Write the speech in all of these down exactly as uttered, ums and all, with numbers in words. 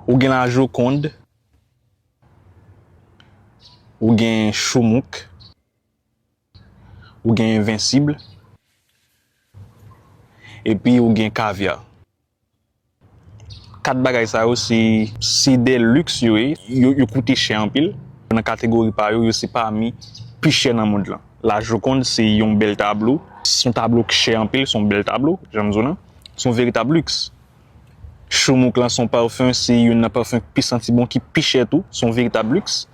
Ou gen Lajokonn, ou gen Choumouk, ou gen Envensib, epi ou gen Kavya. Kat bagay sa yo se, se de luxe yo ye, yo, yo koute chè anpil. Nan kategori pa yo, yo se pami pi chè nan mond lan. Lajokonn se yon bèl tablo, se yon tablo ki chè anpil, se yon bèl tablo, jan m di w lan, se yon veritab luxe. Choumouk lan se yon pafen, se youn nan pafen ki pi santi bon, ki pi chè tou, se yon veritab luxe.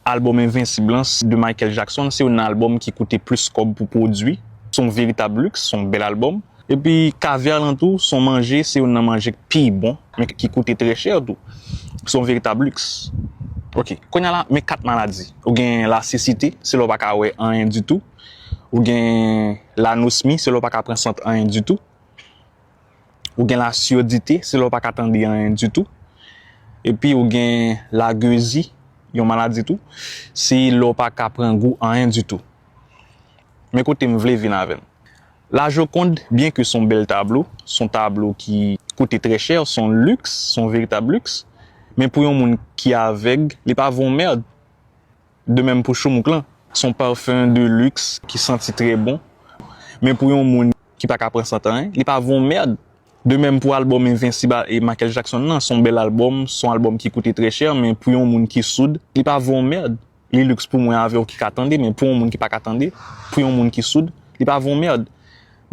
Albòm Envensib lan de Michael Jackson se youn nan albòm ki koute plis kòb pou pwodui, se yon veritab luxe, se yon bèl albòm. Epi Kavya lan tou se yon manje, se youn nan manje ki pi bon, men ki koute trè chè tou, se yon veritab luxe. Ok, kounye a la, men kat maladi. Ou gen lasesite, se lè w pa ka wè anyen ditou. Ou gen lanosmi, se lè w pa ka pran sant anyen ditou. Ou gen lasiyodite, se lè w pa ka tande anyen ditou. Epi ou gen lagezi, yon maladi tou, se lè w pa ka pran gou anyen ditou. Men kote m vle vin avè l. Lajokonn, byenke se yon bèl tablo, se yon tablo ki koute trè chè, se yon luxe, se yon veritab luxe, men pou yon moun ki avèg, li pa vo yon mèd. De menm pou Choumouk lan, se yon pafen de luxe ki santi trè bon. Men pou yon moun ki pa ka pran sant anyen, li pa vo yon mèd. De menm pou albòm Envensib e Michael Jackson nan, se yon bèl albòm, se yon albòm ki koute trè chè, men pou yon moun ki soud, li pa vo yon mèd. Li luxe pou mwen avè w ki ka tande, men pou yon moun ki pa ka tande, pou yon moun ki soud, li pa vo yon mèd.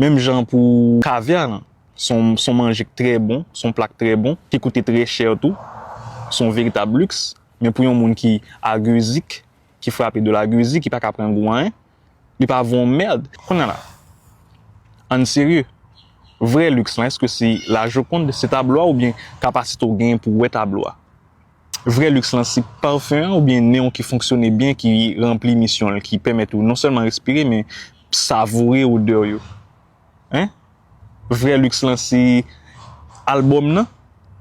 Menm jan pou Kavya lan, se yon, se yon manje ki trè bon, se yon pla ki trè bon, ki koute trè chè tou, se yon veritab luxe. Men pou yon moun ki agezik, ki frape de lagezi, ki pa ka pran gou anyen, li pa vo yon mèd. Kounye a la, ann serye. Vrè luxe lan, èske se Lajokonn, se tablo a oubyen kapasite w genyen pou w wè tablo a? Vrè luxe lan, se pafen an oubyen nen w ki fonksyone byen, ki ranpli misyon l, ki pèmèt ou non sèlman respire, men savoure odè yo? Hein? Vrè luxe lan se albòm nan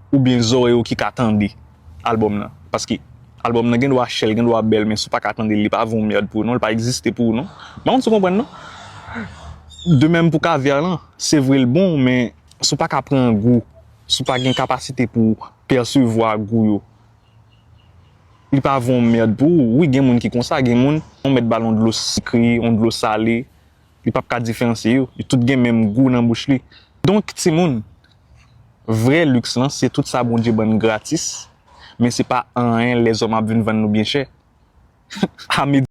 oubyen zòrèy ou ki ka tande albòm nan? Paske albòm nan gen dwa chè, l gen dwa bèl, men si w pa ka tande l, li pa vo yon mèd pou ou non, li pa egziste pou ou non. M pa konn si w konprann non. De menm pou Kavya lan, se vre l bon, men si w pa ka pran gou, si w pa gen kapasite pou w pèsevwa gou yo, li pa vo yon mèd pou ou. Wi, gen moun ki konsa, gen moun, ou mèt ba l yon dlo sikre, yon dlo sale, li p ap ka diferansye yo. Yo tout gen menm gou nan bouch li. Donk, timoun, vrè luxe lan, se tout sa Bondye ban n gratis, men se pa anyen lèzòm ap vin vann nou byen chè. Ame